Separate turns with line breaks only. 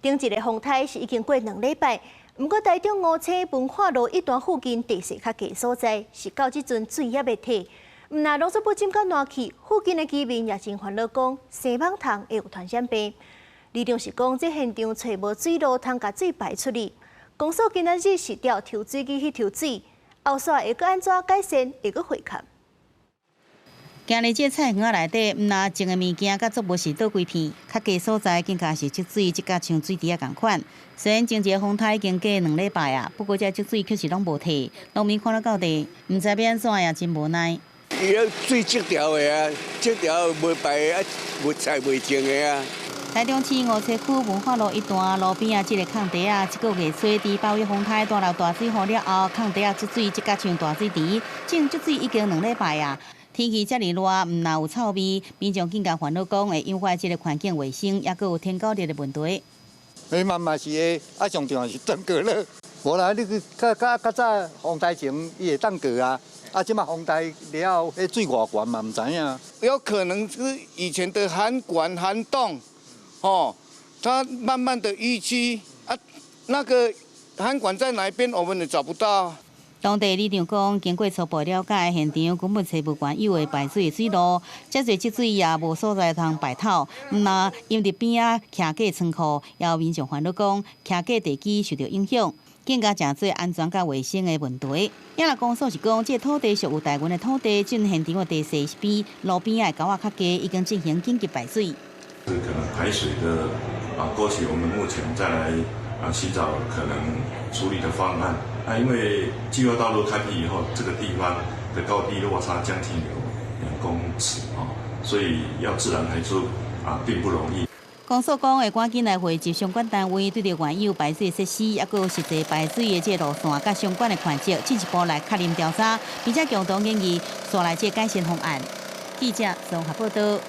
頂一个風颱是已經過2禮拜，毋過台中梧棲文化路一段附近地勢較低所在，是到這陣水猶未退。毋但農作物浸甲爛去，附近的居民也真煩惱，講生蠓蟲會有傳染病。里長是講，這現場揣無水路通共水排出去。公所今仔日是調抽水機去抽水，後續會閣按怎改善，會閣會勘。
今日這菜園仔內底，毋但種的物件佮作物是倒規片，較低所在更加是積水積甲像水池仔仝款。雖然前一个風颱已經過2禮拜啊，不過這積水卻是攏無退，農民看了到底，毋知欲按怎也真無奈。
伊個水積條的啊，積條無排啊，無菜袂種的啊。
台中市梧棲區文化路一段路邊仔，這个空地仔，這個月初佇8月風颱大落大水雨了後，空地仔積水積甲像大水池，種積水已經2禮拜啊。天氣遮爾熱，毋但有臭味，民眾更加煩惱講會引發這个環境衛生，抑閣有天狗日的問題。
你慢慢是會，啊上重要是登過了。無啦，你去較較較早風颱前伊會當過啊，啊這馬風颱了後，彼水偌懸嘛，毋知影。
有可能是以前的涵管涵洞，哦，它慢慢的淤積啊，那個涵管在哪邊，我們也找不到。
當地里長講，經過初步了解，現場根本揣無原有的排水的水路，遮濟積水也無所在通排透。毋但淹佇邊仔徛架倉庫，也有民眾煩惱講，徛架地基受著影響，更加成做安全佮衛生的問題。也若公所是講，這個土地屬有代原的土地，進現場的地勢是比路邊仔的溝仔較低，已經進行緊急排水。
是可能排水的啊，過去我們目前再來啊尋找可能處理的方案。那因為計劃道路開闢以後，這個地方的高低落差將近有2公尺啊，所以要自然排出啊並不容易。
公所講會趕緊來匯集相關單位，對著原有排水設施，抑閣有實際排水的這個路線，佮相關的權責進一步來確認調查，並且共同研議，紲來這改善方案。記者綜合報導。